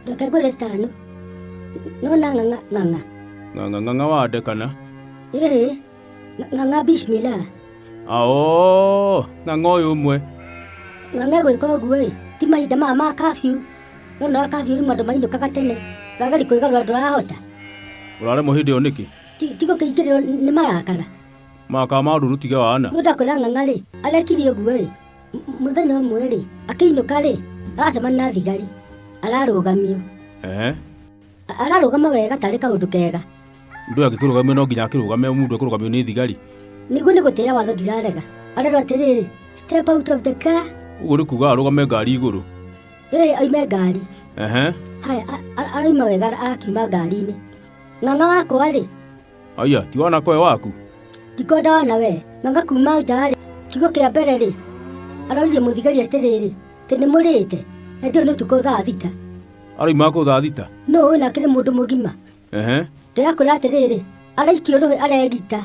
Reke ngwĩre citano. Nona ng'ang'a ng'ang'a. Ng'ang'a ng'ang'a wa ndekana. Ĩĩ. Ng'ang'a bismillah. Aoo, ng'ang'a ũyũ ũmwe. Ng'ang'a egwĩka ũguo ĩ, ti mahinda maya ma curfew. Nona curfew rĩmwe andũ mainũkaga tene. Ũrageria kwĩgarũra ndũrahota. Ũraremwo hĩndĩ ĩyo nĩkĩ? Ti gũkĩingĩrĩrwo nĩ marakara. Marakara ma ũndũ tige wana. Nĩ ndakwĩra ng'ang'a rĩ, arekire ũguo ĩ, Mũthenya ũmwe rĩ, akĩinũka rĩ, aracemania na thigari, ararũgamio. Ehe. Ararũgama wega tarĩ kaũndũ kega. Ndũĩ angĩkĩrũgamio no nginya akĩrũgame mũndũ ekũrũgamio nĩ thigari. Nĩguo nĩ gũtĩĩa watho ndirarega. Arerwo atĩrĩrĩ, step out of the car. Ũguo nĩ kuga arũgame ngari igũrũ. Ĩĩ oime ngari. Ehe. Haya, aroima wega arakiuma ngari-inĩ. Ng'ang'a wakwa rĩ, Aya, ti wana koe waku. Ndikwenda wana we. Ng'ang'a kuma nja rĩ, kiugo kĩa mbere rĩ, aroririe mũthigari atĩrĩrĩ, atĩ nĩ mũrĩte? Na ndiũĩ nĩ ũtukũ thaa thita. Aroima kũ thaa thita? Nũ ũĩ na akĩrĩ mũndũ mũgima. Ehe. Ndĩrakwĩra atĩrĩrĩ, araikio rũhĩ aregita.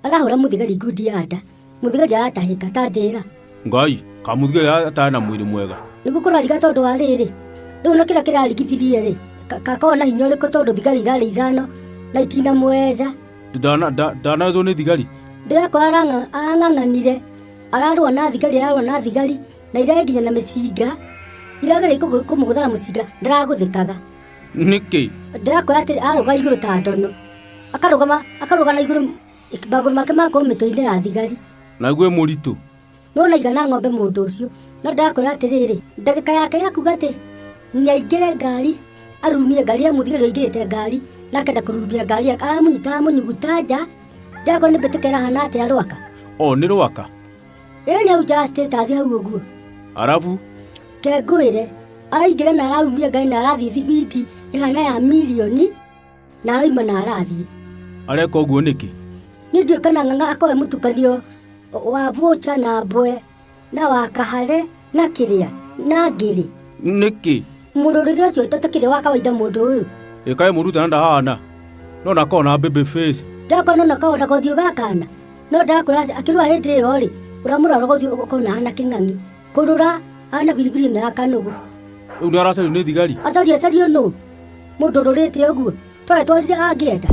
Arahũra mũthigari ngundi ya nda. Mũthigari aratahĩka, ta njĩra. Ngai, ka mũthigari atarĩ na mwĩrĩ mwega. Nĩguo kũrariga tondũ wa rĩrĩ, rĩu na kĩrĩa kĩrarigithirie rĩ, kakorwo na hinya ũrĩkũ tondũ thigari irarĩ ithano na itinamweza. Ndanezwo nĩ thigari. Ndĩrakora arang'ang'anire, ararũa na thigari, ararũa na thigari, na irenginya na mĩcinga, irageria kũmũgũtha na mũcinga, ndaragũthĩkaga. Nĩkĩ? Ndĩrakora atĩ arũga igũrũ ta ndono, akarũgama, akarũga na igũrũ, magũrũ make makorwo mĩtwe-inĩ ya thigari. Naguo ĩ mũritũ. No naigana ng'ombe mũndũ ũcio, no ndĩrakwĩra atĩrĩrĩ, ndagĩka yake ya kuga atĩ nĩaingĩre ngari, arurumie ngari ya mũthigari ũingĩrĩte ngari, na akenda kũrurumia ngari yake, aramũnyita aramũnyuguta nja, ndĩrakwĩra nĩ mbĩtĩka ĩrahana atĩa rwaka. O nĩ rwaka? Ĩĩ nĩ hau nja ya status hau ũguo. Arabu? Ke ngwĩre, araingĩra na ararumia ngari na arathiĩ thibindi ĩhana ya mirioni, na arauma na arathiĩ. Areka ũguo nĩkĩ? Niĩ ndiũĩ kana ng'ang'a akorwo e mũtukanio wa vũcha na mbwe na wa kahare na kĩrĩa na ngĩrĩ. Nĩkĩ? Mũrũrĩre ũcio ũtakĩrĩ wa kawaida mũndũ ũyũ. Ĩ kaĩ mũruta na ndahana? No na akoragwo na baby face. Ndakorwo no nakoragwo na gothiũ ga kana. No ndakwĩra atĩ akĩrũa hĩndĩ ĩyo rĩ, ũramũrora gothiũ ũkona ahana kĩng'ang'i. Kũrũra ahana biribiri ĩno ya kanũgũ. Rĩu nĩ aracario nĩ thigari? Acario acario nũ? Mũndũ ũrũrĩte ũguo. Twae twarire angĩenda.